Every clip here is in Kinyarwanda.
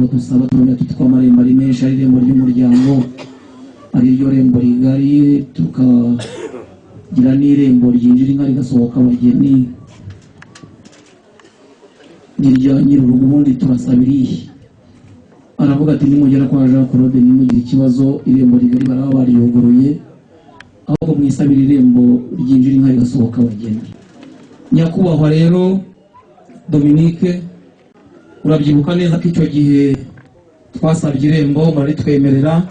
Dusaba tubona tuti ko amarembo ari menshi, ari irembo ry'umuryango, ari ryo rembo rigari, tukagira n'irembo ryinjira inka rigasohoka abageni, n'irya nyir'urugo. Ubundi turasaba irihe? Aravuga ati: "Nimugera kwa Jean Claude, nimugire ikibazo, irembo rigari baraba bariyuguruye, ahubwo mwisabire irembo ryinjira inka rigasohoka abageni." Nyakubahwa rero Dominique, urabyibuka neza ko icyo gihe twasabye irembo, muraritwemerera,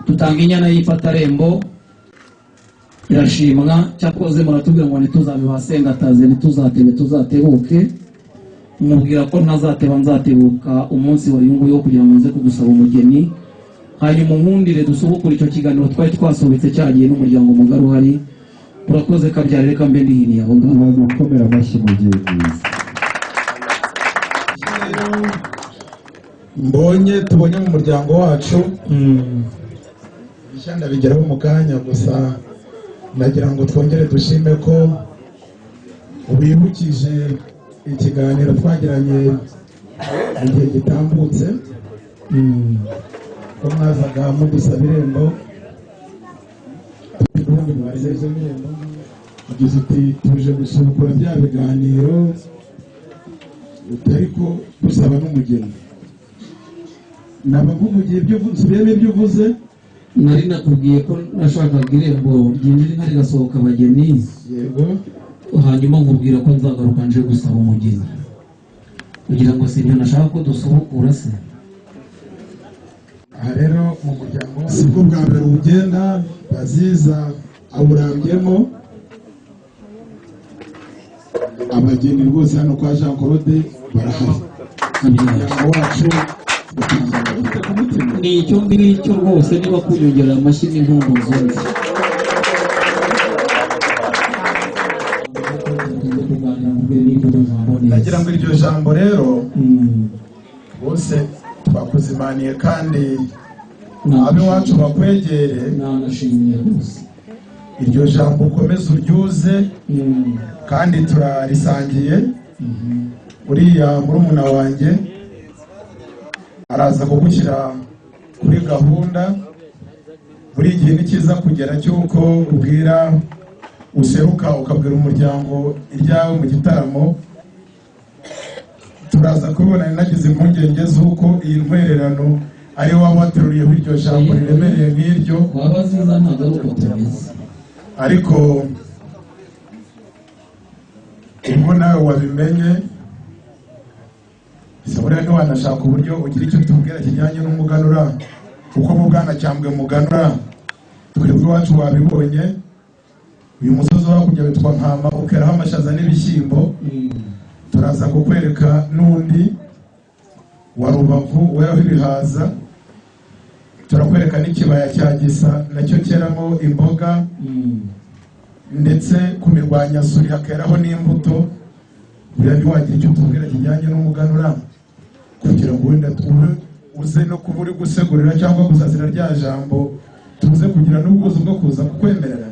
dutanga inyana y'ifatarembo, irashimwa. Cyakoze muratubwira ngo ntituzabe ba sengataze, ntituzatebe, tuzatebuke. Mubwira ko ntazateba, nzatebuka umunsi wari nguyu wo kugira ngo nze kugusaba umugeni. Hanyuma unkundire dusubukure icyo kiganiro twari twasubitse cyagiye n'umuryango mugari uhari. Urakoze kabyara, reka mbe ndihiniye aho ngaho. Gukomera amashyi mu gihe byiza. Mbonye tubonye mu muryango wacu bishya, ndabigeraho mu kanya. Gusa nagira ngo twongere dushime ko wibukije ikiganiro twagiranye mu gihe gitambutse, ko mwazaga mudusaba irembo, ubundi mwarizeza irembo, ugize uti: "Tuje gusubukura bya biganiro," ariko dusaba n'umugeni. Nabavugiye ibyo, nsubiyemo ibyo uvuze. Nari nakubwiye ko nashakaga irembo ryinjira inka rigasohoka abageni. Yego. Hanyuma nkubwira ko nzagaruka nje gusaba umugeni. Kugira ngo si ibyo nashaka ko dusubukura se? Aha rero mu muryango sibwo bwa mbere ugenda baziza awurambyemo. Abageni rwose hano kwa Jean Claude barahari. Umuryango wacu ufite ku mutima. Ni icyo ngicyo rwose, niba kunyongerera amashyi n'impundu zunze kuganira neza. Nagira ngo iryo jambo rero bose twakuzimaniye, kandi ab'iwacu bakwegere. Nanashimiye rwose. Iryo jambo ukomeze uryuze, kandi turarisangiye. Uriya murumuna wanjye araza kugushyira kuri gahunda. Buri gihe ni cyiza kugera cy'uko ubwira, useruka ukabwira umuryango iryawe mu gitaramo. Turaza kubibona. Nagize impungenge z'uko iyi ntwererano ari waba wateruriyeho iryo jambo riremereye nk'iryo. Waba nziza, ntabwo ari uko tumeze. Ariko ubwo nawe wabimenye se, buriya ntiwanashaka uburyo ugira icyo tubwira kijyanye n'umuganura? Kuko mu Bwanacyambwe muganura, twebwe iwacu wabibonye, uyu musozi wo hakurya witwa Nkama, ukeraho amashaza n'ibishyimbo. Turaza kukwereka n'undi wa Rubavu weraho ibihaza, turakwereka n'ikibaya cya Gisa nacyo cyeramo imboga, ndetse ku mirwanyasuri hakeraho n'imbuto. Buriya ntiwagira icyo utubwira kijyanye n'umuganura, kugira ngo wenda ube uze no kuba uri gusegurira cyangwa gusasira rya jambo, tuze kugira n'ubwuzu bwo kuza kukwemerera?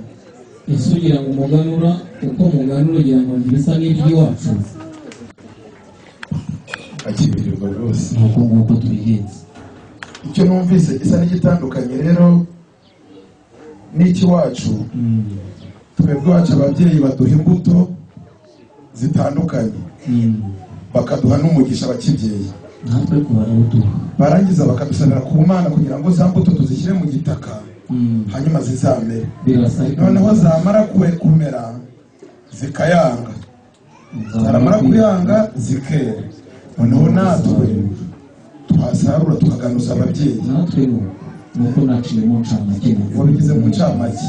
Ese ugira ngo umuganura, uko muganura, ugira ngo ntibisa n'iby'iwacu? Akibirirwa rwose. Ni uko nguko tubigenza. Icyo numvise gisa n'igitandukanye rero n'icy'iwacu, twebwe iwacu ababyeyi baduha imbuto zitandukanye, bakaduha n'umugisha abakibyeyi. Natwe ariko barawuduha. Barangiza bakadusabira ku Mana kugira ngo za mbuto tuzishyire mu gitaka, hanyuma zizamere. Birasa ariko. Noneho zamara kumera zikayanga, zaramara kuyanga zikera, noneho natwe twasarura tukaganuza ababyeyi. Natwe ni uko naciye mu ncamake. Wabigize mu ncamake.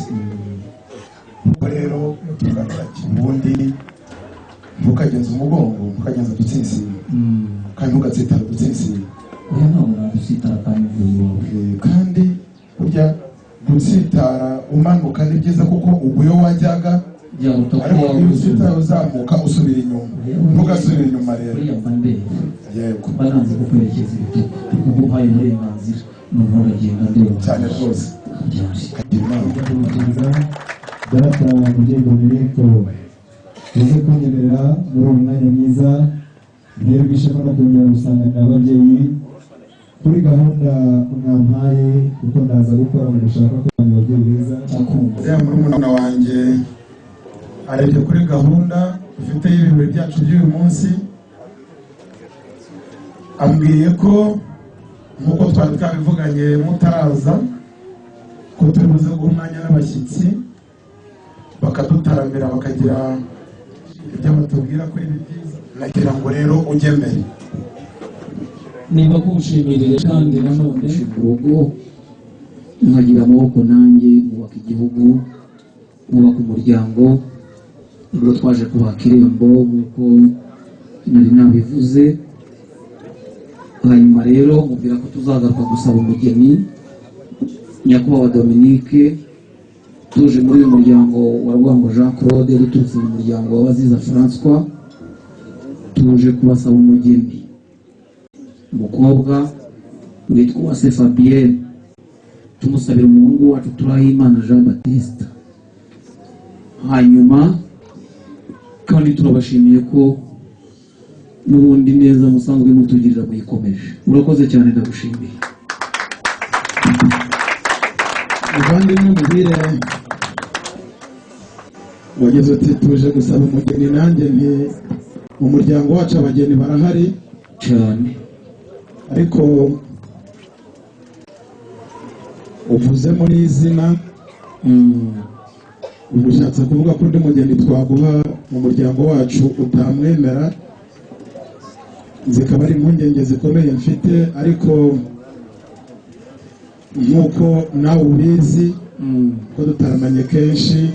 Ubwo rero tuganura, ubundi ntukagenze umugongo, ntukagenze udutsinsino, kandi ntugatsitara udutsinsino. Oya, ntabwo nagusitara kandi mvuye iwawe. Kandi burya gutsitara umanuka ni byiza, kuko ubwo iyo wajyaga Byaruta ko ariko waba iyo usitaye uzamuka usubira inyuma. Ntugasubire inyuma rero. Buriya mba ndeba. Yego. Mba nanze kukwerekeza ibitugu, kuko uhaye uburenganzira, noneho uragenda ndeba. Cyane rwose. Byari. Kagira Imana. Data mubyeyi Dominiko, uze kunyemerera muri uyu mwanya mwiza nterwa ishema no kongera gusanganira ababyeyi. Kuri gahunda mwampaye, kuko ndaza gukora mu gushaka kwanyu, ababyeyi beza. Ndakumva. Uriya murumuna wanjye arebye kuri gahunda dufite y'ibirori byacu by'uyu munsi, ambwiye ko nk'uko twari twabivuganye mutaraza, ko turi buze guha umwanya n'abashyitsi bakadutaramira, bakagira ibyo batubwira kuri ibi byiza. Nagira ngo rero ujye mbere. Niba kuwushimirire kandi nanone urugo, nkagira amaboko nanjye nkubaka igihugu, nkubaka umuryango. Ubwo twaje kubaka irembo nk'uko nari nabivuze, hanyuma rero mubwira ko tuzagaruka gusaba umugeni. Nyakubahwa Dominique, tuje muri uyu muryango wa Rwango Jean Claude, duturutse mu muryango wa Baziza François, tuje kubasaba umugeni, umukobwa witwa Uwase Fabienne, tumusabira umuhungu wacu Turahimana Jean Baptiste. Hanyuma kandi turabashimiye ko n'ubundi neza musanzwe mutugirira muyikomeje. Urakoze cyane, ndagushimiye. Muvandimwe Muhire, wagize uti tuje gusaba umugeni, nanjye nti mu muryango wacu abageni barahari. Cyane. Ariko uvuzemo n'izina, ubwo ushatse kuvuga ko undi mugeni twaguha mu muryango wacu utamwemera, zikaba ari impungenge zikomeye mfite. Ariko nk'uko nawe ubizi ko dutaramanye kenshi,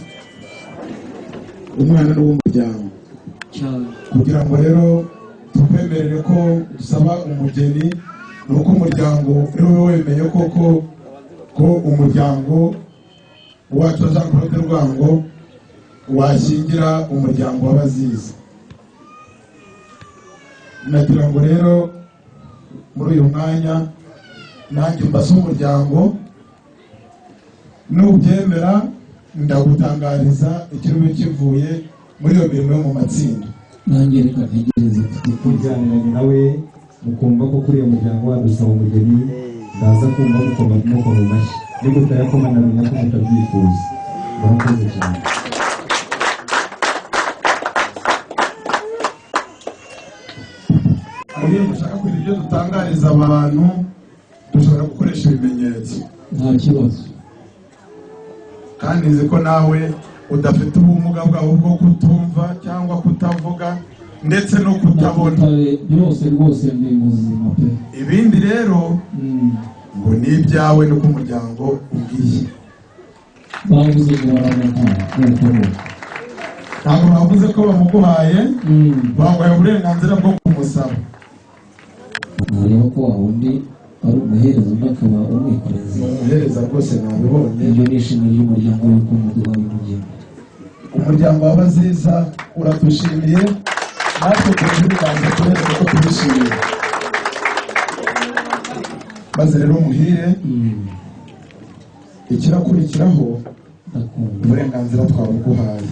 umwana ni uw'umuryango. Cyane. Kugira ngo rero tukwemerere ko dusaba umugeni, ni uko umuryango uri we wemeye koko ko umuryango wacu wa Jean Claude Rwango washyingira umuryango w'Abaziza. Nagira ngo rero muri uyu mwanya nanjye mbase umuryango, nubyemera ndagutangariza ikiriwe kivuye muri iyo mirimo yo mu matsinda. Nanjye reka ntegereze, mfite. Mujyaniranye nawe mukumva ko kuri uyu muryango wadusaba umugeni, ndaza kumva mukoma mu mashyi. Niba utayakoma ndamenya ko mutabyifuza. Murakoze cyane. Iyo dushaka kugira ibyo dutangariza abantu, dushobora gukoresha ibimenyetso. Nta kibazo. Kandi nzi ko nawe udafite ubumuga bwawe bwo kutumva cyangwa kutavuga ndetse no kutabona. Byose rwose ni muzima pe. Ibindi rero ngo ni ibyawe, nuko umuryango umbwiye. Bavuze ngo baramuha, nuko nuko. Ntabwo bavuze ko bamuguhaye, baguhaye uburenganzira bwo kumusaba. Ntareba ko wa wundi ari umuhereza, undi akaba umwikorezi. Ni umuhereza rwose, nabibonye. Iryo ni ishimwe ry'umuryango w'uko muduhaye umugeni. Umuryango w'Abaziza uradushimiye, natwe tuje ibiganza tubereke ko tubishimiye. Maze rero Muhire, ikirakurikiraho, Ndakumva. uburenganzira twabuguhaye,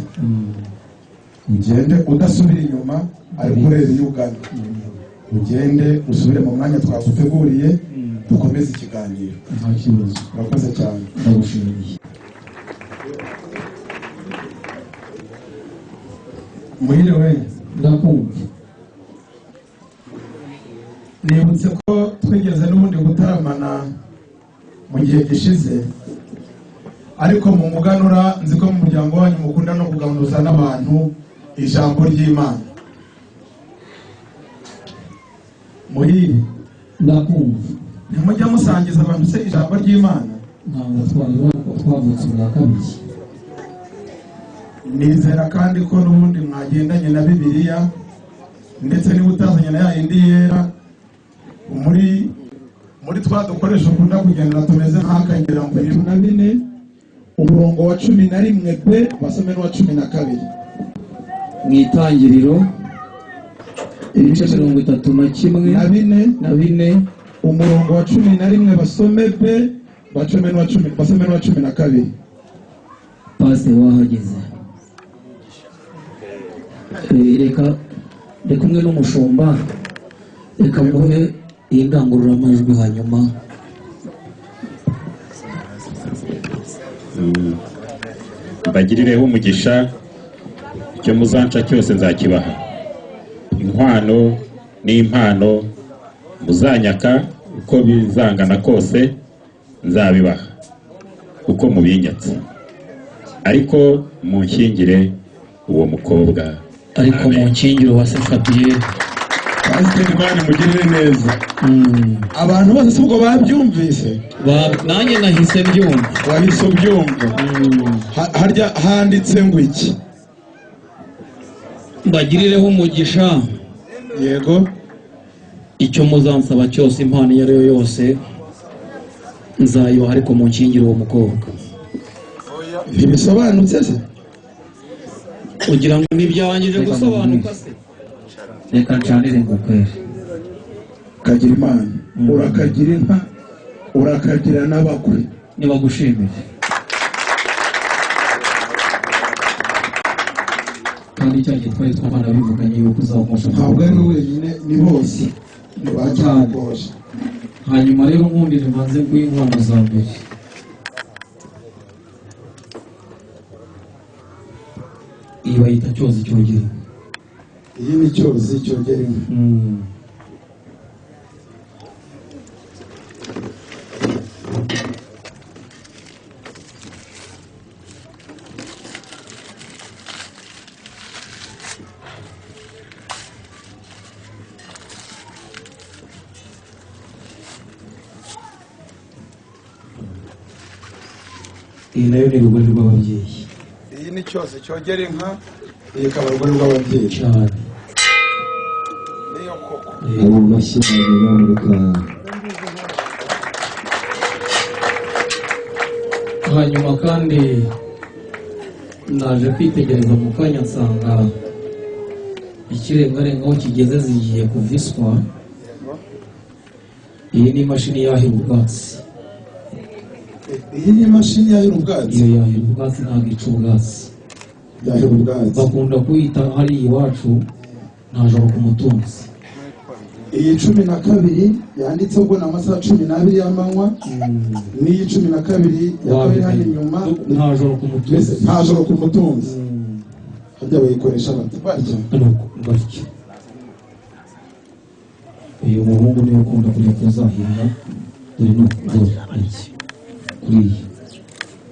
ugende udasubira inyuma ariko ureba iyo ugana, ugende usubire mu mwanya twaguteguriye, dukomeze ikiganiro. Nta kibazo. Urakoze cyane. Ndagushimiye. Muhire we. Ndakumva. Nibutse ko twigeze n'ubundi gutaramana mu gihe gishize, ariko mu muganura nzi ko mu muryango wanyu mukunda no kuganuza n'abantu ijambo ry'Imana. Muhire. Ndakumva. Ntimujya musangiza abantu se ijambo ry'Imana? Ntabwo twabibona ko twavutse ubwa kabiri. Nizera kandi ko n'ubundi mwagendanye na Bibiliya, ndetse niba utazanye na ya yindi yera, muri twa dukoresho ukunda kugendana tumeze nk'akagira ngo na bine, umurongo wa 11 b, basome n'uwa 12. Mu Itangiriro, ibice 31 na bine. Na bine. Umurongo wa 11 basome b, bacome n'uwa cumi, basome n'uwa 12. Pasite wahageze. Reka ndi kumwe n'umushumba, reka muhe. Iyi ndangururamajwi hanyuma Mbagirireho umugisha, icyo muzanca cyose nzakibaha, inkwano n'impano muzanyaka uko bizangana kose nzabibaha uko mubinyatse, ariko munshyingire uwo mukobwa. Ariko Amen. mu nkingiro wa se Fabien. Pasiteri, Imana imugirire neza. Abantu bose si ubwo babyumvise? Nanjye nahise mbyumva. Wahise ubyumva? Harya handitse ngo iki? Mbagirireho umugisha. Yego. Icyo muzansaba cyose, impano iyo ari yo yose nzayibaha, ariko mu nkingiro uwo mukobwa. Ntibisobanutse se? Ugira ngo ntibyarangije gusobanuka se? Reka ncanire ngukwere. Kagira Imana, urakagira inka, urakagira n'abakwe. Nibagushimire Kandi cya gihe twari twabana bivuganye yuko uzamufasha. Ntabwo ari we wenyine, ni bose ntibacyagoje. Hanyuma rero nkundire mbanze guha inkwano za mbere. Iyi bayita cyozi cyogera. Iyi ni cyozi cyogera inka. Iyi nayo ni urugori rw'ababyeyi. Iyi ni cyozi cyogera inka, iyi ikaba urugori rw'ababyeyi. Cyane. Niyo koko. Abo mashyi nyamuneka. Hanyuma kandi naje kwitegereza mu kanya nsanga ikirengarenga aho kigeze zigiye kuviswa. Iyi ni imashini yahira ubwatsi. Iyi ni imashini yahira ubwatsi? Iyo yahira ubwatsi, ntabwo ica ubwatsi. Yahira ubwatsi. Bakunda kuyita hariya iwacu nta joro ku mutunzi. Iyi 12 yanditseho ubwo ni amasaha 12 y'amanywa, n'iyi 12 ya kabiri hano inyuma. Nta joro ku Mbese mutunzi. nta joro ku mutunzi. Harya bayikoresha bate? Barya? Nuko batyo uyu muhungu niwe ukunda kujya kuzahirira. Dore ni uku, dore iki kuriya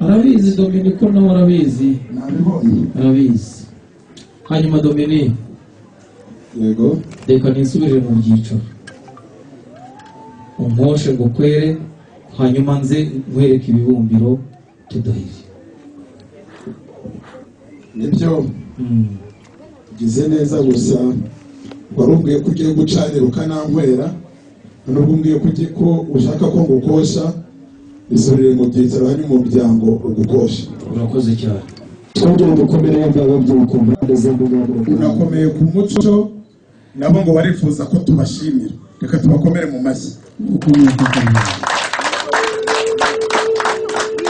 arabizi. Dominiko nawe arabizi. Nabibonye. Arabizi. Hanyuma Dominique, Yego. reka nisubire mu byicaro unkoshe ngo kwere, hanyuma nze nkwereke ibibumbiro tudahire. Nibyo, ugize neza. Gusa wari umbwiye ko ugiye gucanira ukananywera, nubwo umbwiye ko ugiye ko ushaka ko ngukosha, isubire mu byicaro hanyuma umuryango ugukosha. Urakoze cyane. Twongere dukomere ababyeyi ku mpande zombi nyamuneka. Unakomeye ku muco, nabo ngo barifuza ko tubashimira. Reka tubakomere mu mashyi. Ukomeye kukomeye.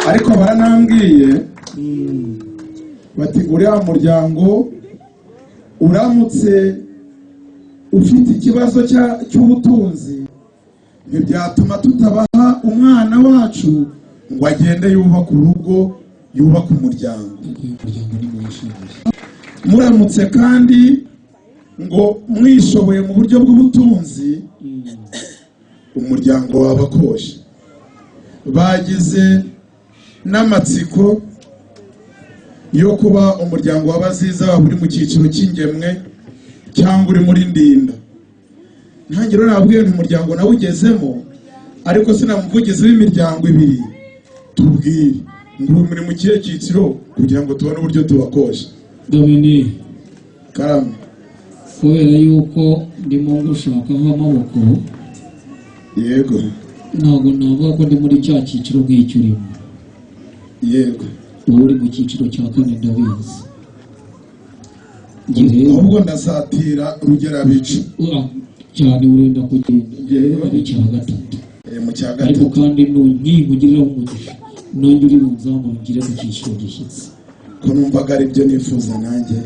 Ariko baranambwiye bati uriya muryango uramutse ufite ikibazo cy'ubutunzi ntibyatuma tutabaha umwana wacu ngo agende yubake urugo, yubake umuryango. Uyu muryango ni muwishimire. Muramutse kandi ngo mwishoboye mu buryo bw'ubutunzi, umuryango wabakoshe. Bagize n'amatsiko yo kuba umuryango w'Abaziza waba uri mu cyiciro cy'ingemwe cyangwa uri muri ndinda. Ntangiriro nabwiye nti umuryango nawe ugezemo, ariko sinamuvugizi w'imiryango ibiri. Tubwire ngo muri mu kihe cyiciro kugira ngo tubone uburyo tubakosha. Dominique. Karame. Kubera yuko ndimo ngushakaho amaboko, Yego. ntabwo navuga ko ndi muri cya cyiciro nk'icyo urimo. Yego. Wowe uri mu cyiciro cya kane, ndabizi. Njye rero Ahubwo ndasatira rugerabicu. Cyane, urenda kugenda. Njye rero ari icya gatatu. Mu cya Ariko gatatu. kandi nkigugiriraho umugisha, nanjye uri bunzamure ngire ku cyiciro gishyitse. Ko numvaga ari byo nifuza nanjye.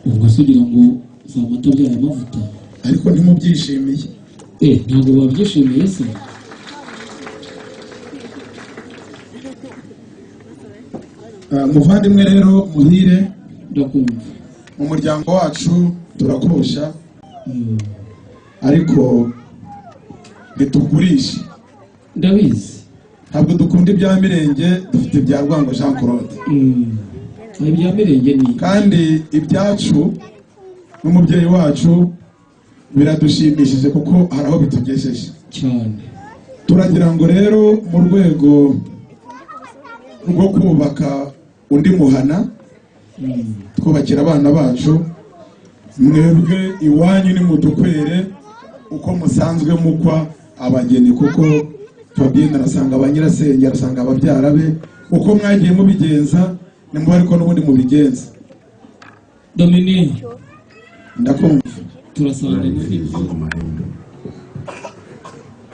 Ubwo se ugira ngo si amata abyaye amavuta? Ariko ntimubyishimiye. Ntabwo babyishimiye se? Muvandimwe rero Muhire, ndakumva. Mu muryango wacu turakosha, ariko ntitugurisha. Ndabizi. Ntabwo dukunda ibya Mirenge, dufite ibya Rwango Jean Claude. Ibya Mirenge ni kandi ibyacu n'umubyeyi wacu biradushimishije kuko hari aho bitugejeje cyane. Turagira ngo rero mu rwego rwo kubaka undi muhana, twubakira abana bacu, mwebwe iwanyu nimudukwere uko musanzwe mukwa abageni, kuko Fabienne arasanga ba nyirasenge, arasanga ababyara be, uko mwagiye mubigenza nimuba ariko n'ubundi mubigenza. Dominique, ndakumva. Turasanga muri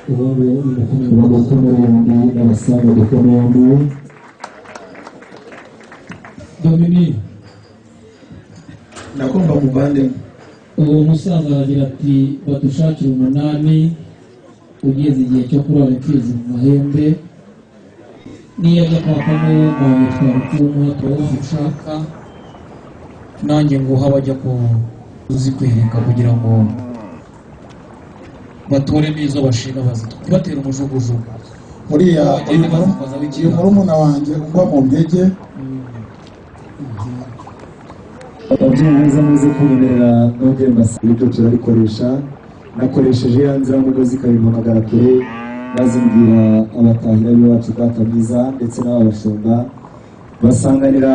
Ubu bagukoma yombi n'abasaza gukoma yombi. Dominique, ndakumva muvandimwe. Uwo musaza aragira ati badushakire umunani ugeze igihe cyo kurara imfizi mu mahembe, niyo ajya kwakamo wamutwara ukumuha turawuzi ushaka, nanjye nguha abajya kuzikwereka kugira ngo batore n'izo bashima, bazibatera umujugujugu. Uriya Bagende bazikozaho uyu ikiganza. Murumuna wanjye ungwa mu ntege. Ababyeyi beza, muze kunyemerera nongere mbasaba, ibyo turabikoresha. Nakoresheje ya nzira mugozi ikabimpamagara kure, maze mbwira abatahira b'iwacu data mwiza ndetse n'aba bashumba basanganira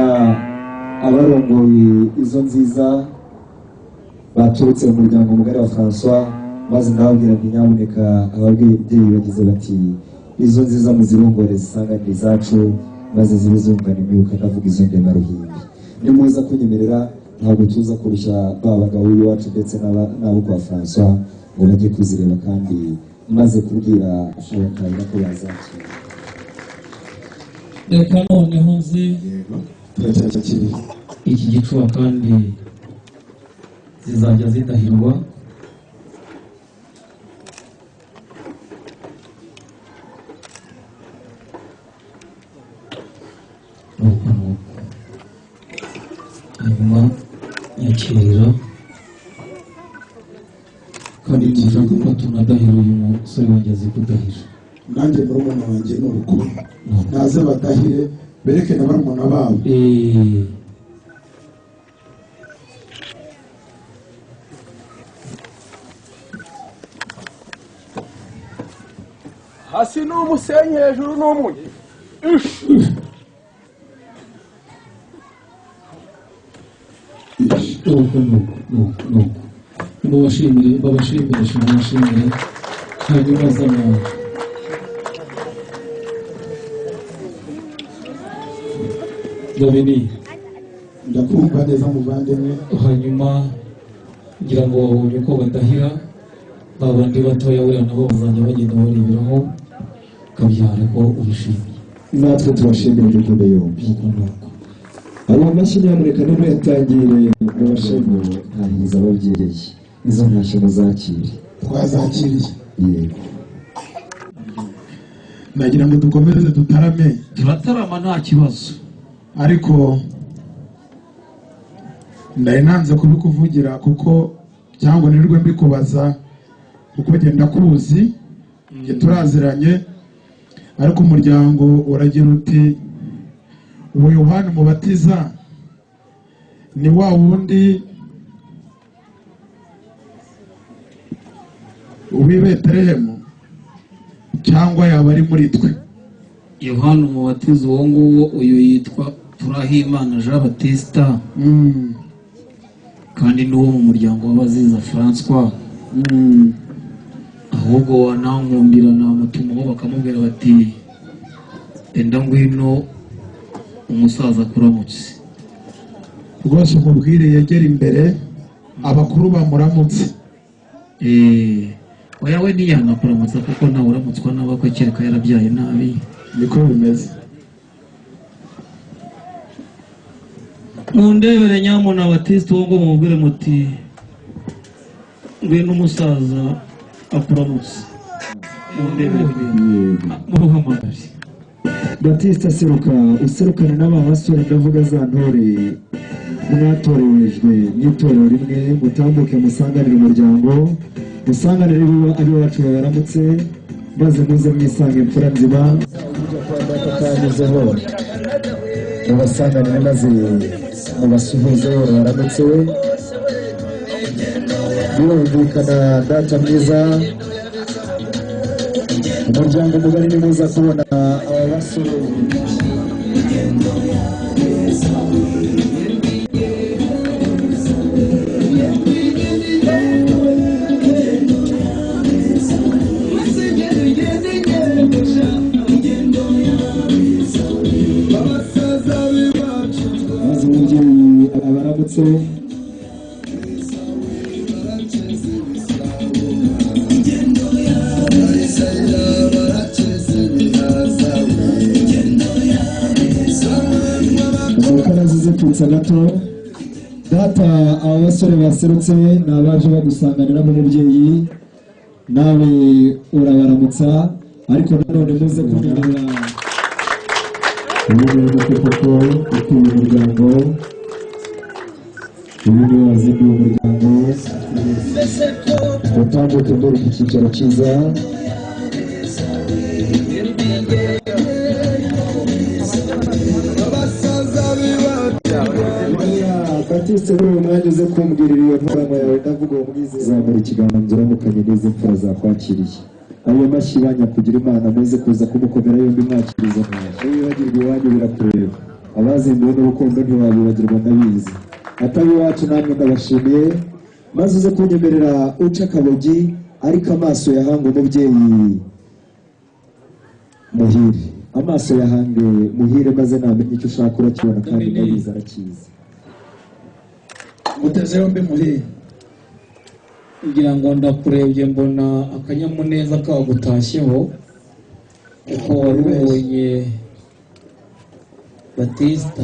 abarongoye izo nziza baturutse mu muryango mugari wa François, maze ndababwira nti nyamuneka ababyeyi bagize bati izo nziza muzirongore zisanganire izacu, maze zibe zungana imyuka, ndavuga izo ndemaruhimbi. Nimuza kunyemerera, ntabwo tuza kurushya ba bagabo b'iwacu ndetse n'abo kwa François ngo bajye kuzireba, kandi maze kubwira abatahira ko bazakira. Reka noneho nzi Yego, turacyakiriye. Iki gicuba kandi zizajya zidahirwa. Nuko nuko hanyuma nyakirira, kandi dushaka ko tunadahira, uyu musore wanjye azi kudahira. Nanjye murumuna wanjye ni uko naze badahire, bereke na barumuna babo. Hasi ni umusenyi, hejuru ni umunyu. Nuko nuko nuko nuko mubashimire, babashimire, babashimire, hanyuma azana Dominique. Ndakumva neza muvandimwe. Hanyuma ngira ngo babonye uko badahira, ba bandi batoya buriya nabo bazajya bagenda bareberaho, kabyara ko ubishimiye. Natwe tubashimire urukundo yombi. Nuko nuko. Abo mashyi nyamuneka ntimuyatangire, mubashimire. Ntahiza ababyeyi, izo ntashyo muzakire. Twazakiriye. Yego. Nagira ngo dukomeze dutarame. Turatarama nta kibazo. Ariko nari nanze kubikuvugira kuko cyangwa nirirwe mbikubaza, kuko genda kuzi njye turaziranye, ariko umuryango uragira uti uwo Yohani Umubatiza ni wa wundi w'i Betelehemu cyangwa yaba ari muri twe? Yohani Umubatiza uwo nguwo, uyu yitwa Turahimana Jean Batista, kandi ni uwo mu muryango w'Abaziza François. Ahubwo wanankundira namutumaho bakamubwira bati enda ngwino umusaza akuramutse. Rwose umubwire yegere imbere, abakuru bamuramutse. Oya, we ntiyanakuramutsa kuko ntawe uramutswa n'abakwe kereka yarabyaye nabi. Niko bimeze. Mundebere nyamuna Batista uwo ngo mubwire muti ngwino umusaza Akuramutse mundebere muruhamagare. Batista, seruka userukane n'aba basore, ndavuga za ntore mwatorejwe mu itorero rimwe. Mutambuke musanganire umuryango, musanganire ab'iwacu babaramutse, maze muze mwisange imfura nzima. Kanyuzeho mubasanganire maze mubasuhuze, baramutse. Birumvikana, data mwiza, umuryango mugari nimuza kubona aba basore. Maze umubyeyi abaramutse. Umukara zize kwitsa gato. Data, aba basore baserutse ni abaje bagusanganiramo umubyeyi, nawe urabaramutsa, ariko nanone muze kunyemerera ubu ngubu ko koko utuye umuryango, uyu ni wazinduye umuryango. Utambuke mbere ku cyicaro cyiza. Batiste, muri uyu mwanya uze kumbwirira iyo ntoramo yawe, ndavuga uwo mwiza. Zamura ikiganza uramukanye n'izi mfura zakwakiriye. Ayo mashyi banyakugira Imana, muze kuza kumukomera yombi mwakiriza. Wibagirwa iwanyu birakureba, abazinduwe n'urukundo ntiwabibagirwa, ndabizi. Atari iwacu namwe ndabashimiye. Maze uze kunyemerera uca akabogi, ariko amaso yahanga umubyeyi Muhire, amaso yahange Muhire, maze namenye icyo ushaka urakibona, kandi ndabizi arakizi. Muteze yombi, Muhire. Ngira ngo ndakurebye mbona akanyamuneza kagutashyeho, kuko wari ubonye Batista.